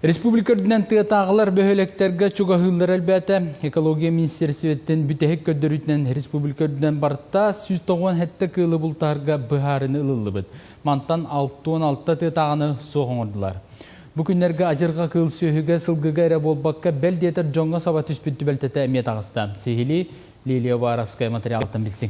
Республика үрдүнэн тыатааҕылар бөһүөлэктэргэ чугаһыыллара элбээтэ. Экология министиэристибэтин бүтэһик көрдөрүүтүнэн республика үрдүнэн барыта 197 кыылы бултаһарга быһаарыны ылыллыбыт. Мантан 66 тыатааҕыны суох оҥордулар. Бу күннэргэ адьырҕа кыыл сүөһүгэ, сылгыга эрэ буолбакка, бэл диэтэр дьоҥҥо саба түспүт түбэлтэтэ эмиэ таҕыста. Сиһилии Лилия Уваровская материалтан билсиҥ.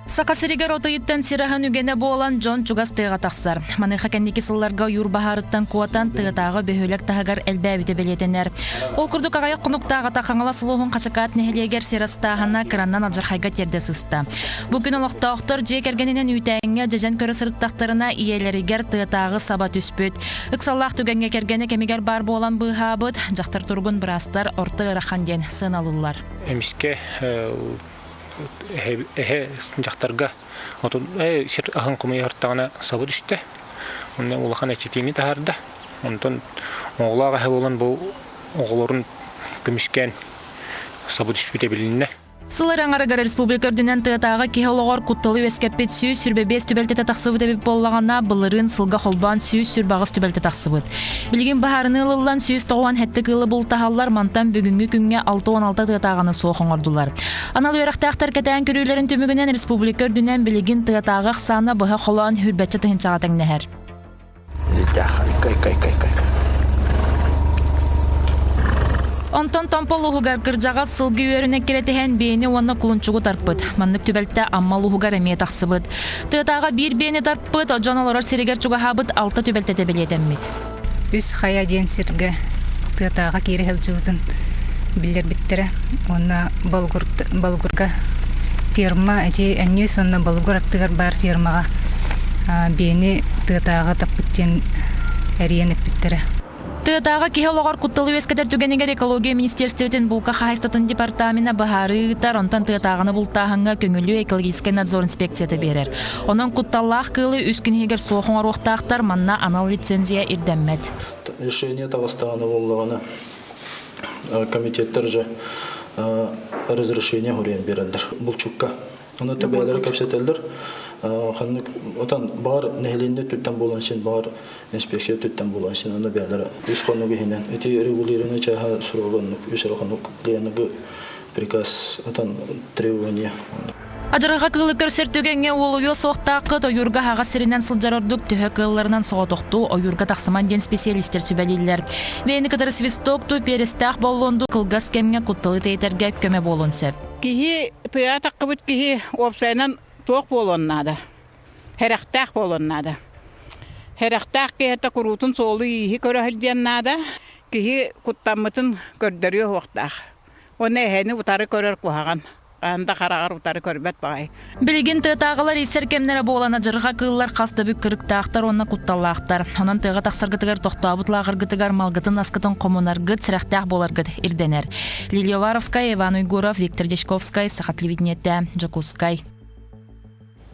Саха сиригэр от ыйыттан сир аһын үгэнэ буолан, дьон чугас тыаҕа тахсар. Маныаха кэнники сылларга ойуур баһаарыттан куотан, тыатааҕы бөһүөлэк таһыгар элбээбитэ бэлиэтэнэр. Ол курдук аҕыйах хонуктааҕыта Хаҥалас улууһун Хачыкаат нэһилиэгэр сир астааһына кыранан алдьархайга тиэрдэ сыста. Бу күн олохтоохтор дьиэ кэргэнинэн үүтээҥҥэ дьэдьэн көрө сырыттахтарына, ийэлэригэр тыатааҕы саба түспүт. Ыксаллаах түгэҥҥэ кэргэнэ кэмигэр баар буолан быыһаабыт, дьахтар туругун быраастар орто ыарахан диэн сыаналыыллар. Эмискэ эһэ дьахтарга отун сир аһын хомуйа сырыттаҕына сабы түстэ. Онно улахан эчэтиини таһаарда. Онтон оҕолоох эһэ буолан бу оҕолорун көмүскээн сабы түспүтэ билиннэ. Сыл эрэ аҥарыгар республика үрдүнэн тыатааҕы киһи олоҕор кутталы үөскэппит 125 түбэлтэтэ тахсыбыт эбит буоллаҕына, былырыын сылга холбоон 128 түбэлтэ тахсыбыт. Билигин баһаарыныы ылыллан 197 кыылы бултаһаллар, мантан бүгүҥҥү күҥҥэ 66 тыатааҕыны суох оҥордулар. Анал үөрэхтээхтэр кэтээн көрүүлэрин түмүгүнэн республика үрдүнэн билигин тыатааҕы ахсаана быһа холоон сүүрбэччэ тыһыынчаҕа тэҥнэһэр. Онтон Томпо улууһугар кырдьаҕас сылгы үөрүн эккирэтиһэн биэни уонна кулунчугу тарпыт. Маннык түбэлтэ Амма улууһугар эмиэ тахсыбыт. Тыатааҕы биир биэни тарпыт, дьон олорор сиригэр чугаһаабыт алта түбэлтэтэ бэлиэтэммит. Үс Хайа диэн сиргэ тыатааҕы киирэ сылдьыбытын биллэрбиттэрэ. Уонна Болгурга ферма ити Өнньүөс уонна Болгур аттыгар баар фермаҕа биэни тыатааҕы таппыт диэн эрийэн эппиттэрэ. Тыатааҕы киһи олоҕор кутталы үөскэтэр түгэнигэр экология министиэристибэтин булка хаһаайыстыбатын департамена быһаарыы ыытар, онтон тыатааҕыны бултааһыҥҥа көҥүлү экологическай надзор инспекцията биэрэр. Онон кутталлаах кыылы үс күн иһигэр суох оҥоруохтаахтар, манна анал лицензия ирдэммэт. Решение таҕыстаҕына буоллаҕына комитеттар же разрешение хоруйан биэрэллэр булчукка. Ону төбөлөрө кэпсэтэллэр. Ханнык отон баҕар нэһилиэнньэ өттүттэн буолан син баҕар инспекция өттүттэн буолан син ону бэйэлэрэ үс хонук иһинэн ити регулирование чааһа срога оннук үс эрэ хонук диэныгы приказ отон требование. Адьырҕа кыылы көрсөр түгэҥҥэ уолуйуо суохтааххыт, ойуурга аһаҕас сиринэн сылдьар ордук, төһө кыалларынан соҕотохтуу ойуурга тахсыман диэн специалистэр сүбэлииллэр. Бэйэни кытары свисток дуу, перестээх боллуон дуу кылгас кэмҥэ кутталы тэйитэргэ көмө буолуон сөп. Киһи тыа таххыбыт киһи уопсайынан туох буолуон наада? Сэрэхтээх буолуон наада. Сэрэхтээх киһитэ куруутун суолу-ииһи көрө сылдьыан наада. Киһи куттаммытын көрдөрүө суохтаах. Уонна эһэни утары көрөр куһаҕан. Хаһан да хараҕар утары көрбөт баҕайы. Билигин тыатааҕылар иссэр кэмнэрэ буолан адьырҕа кыыллар хас да бүк кырыктаахтар уонна кутталлаахтар. Онон тыаҕа тахсаргытыгар тохтообут лааҕыргытыгар малгытын-аскытын хомунаргыт, сэрэхтээх буоларгыт ирдэнэр. Лилия Уваровская, Иван Уйгуров, Виктор Дьячковскай, Саха телевидениетэ, Дьокуускай.